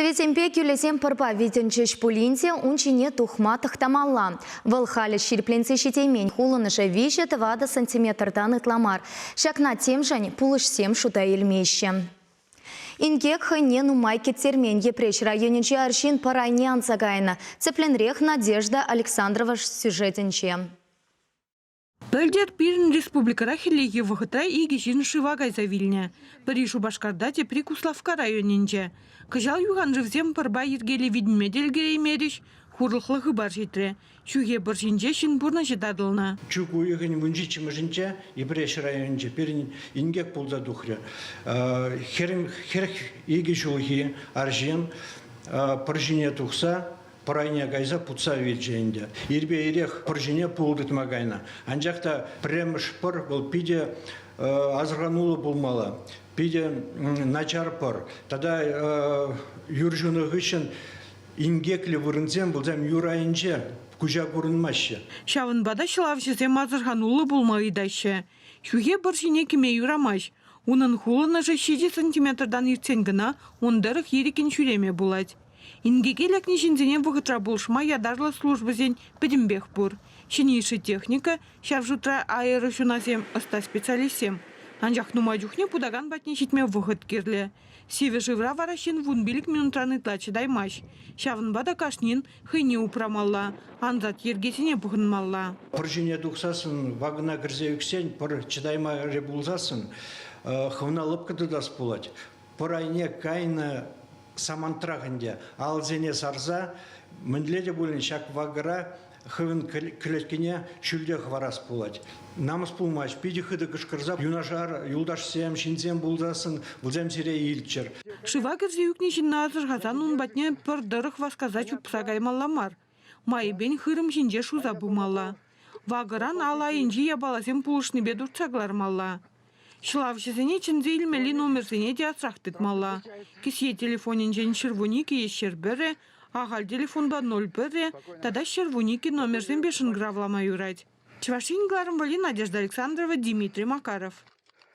Пӗвесемпе кӳлӗсем пӑрпа витӗнчӗҫ пулин те ун ҫине тухма тӑхтамалла. Вӑл халӗ ҫирӗпленсе ҫитеймен хулӑнӑшӗ 3-4 сантиметртан ытла мар. Ҫакна темшӗн пулӑҫсем шута илмеҫҫӗ. Инкек хӑйне нумай кӗттермен Йӗпреҫ районӗнчи арҫын пӑр айне анса кайнӑ. Тӗплӗнрех Надежда Александрова сюжетӗнче. Пӗлтӗр пирӗн республикӑра хӗллехи вӑхӑтра икӗ ҫын шыва кайса вилнӗ. Пӗри Шупашкарта, тепри Куславкка районӗнче. Кӑҫал юханшывсем пӑрпа йӗркеллӗ витӗнме те ӗлкӗреймерӗҫ, хурлӑхлӑ хыпар ҫитрӗ. Ҫӳхе пӑр ҫинче ҫын пурнӑҫӗ татӑлнӑ. Чӳк уйӑхӗн 17-мӗшӗнче Йӗпреҫ районӗнче пирӗн инкек пулса тухрӗ. 42 ҫулхи арҫын пӑр ҫине тухса пӑр айне кайса путса вилчӗ ӗнтӗ. Ирпе ирех пӑр ҫине пулӑ тытма кайнӑ. Анчах та пӗрремӗш пӑр вӑл питӗ асӑрхануллӑ пулмалла. Питӗ начар пӑр. Тата юр ҫунӑ хыҫҫӑн инкеклӗ вырӑнсем вӗсем юр айӗнче куҫа курӑнмаҫҫӗ. Ҫавӑнпа та ҫӑлавҫӑсем асӑрхануллӑ пулма ыйтаҫҫӗ. Ҫӳхе пӑр ҫине кӗме юрамасть. Унӑн хулӑнӑшӗ 7 сантиметртан иртсен кӑна ун тӑрӑх ирӗккӗн ҫӳреме пулать. Инкеке лекнӗ ҫынсене вӑхӑтра пулӑшма ятарлӑ службӑсен пӗтӗмпех пур. Ҫӗнӗ йышши техника, ҫав шутра аэроҫунасем, ӑста специалистсем. Анчах нумай чухне путакан патне ҫитме вӑхӑт кирлӗ. Сивӗ шывра вара ҫын 15 минутран ытла чӑтаймасть. Ҫавӑнпа та кашнин хӑйне упрамалла, ансат йӗркесене пӑхӑнмалла. Пӑр ҫине тухсассӑн, вакуна кӗрсе ӳксен, пӑр чӑтаймарӗ пулсассӑн, хӑвна лӑпкӑ тытас пулать. Пӑр айне кайнӑ самантрах ӗнтӗ алсене сарса мӗнле те пулин ҫак вакӑра хӑвӑн кӗлеткене ҫӳлте хӑварас пулать. Намӑс пулмасть, питӗ хытӑ кӑшкӑрса юнашар юлташсем, ҫынсем пулсассӑн вӗсем сире илччӗр. Шыва кӗрсе ӳкнӗ ҫынна асӑрхасан ун патне пӗр тӑрӑх васкаса чупса каймалла мар. Майӗпен хырӑм ҫинче шуса пымалла. Вакӑран ал айӗнчи япаласем пулӑшнипе туртса кӑлармалла. Ҫӑлавҫӑсене чӗнсе илмелли номерсене те асрах тытмалла. Кӗсье телефонӗнчен 112 е 101-ӗ, ахаль телефонпа 01-ӗ тата 112 номерсемпе шӑнкӑравлама юрать. Чӑваш Ен кӑларӑм валли Надежда Александрова, Дмитрий Макаров.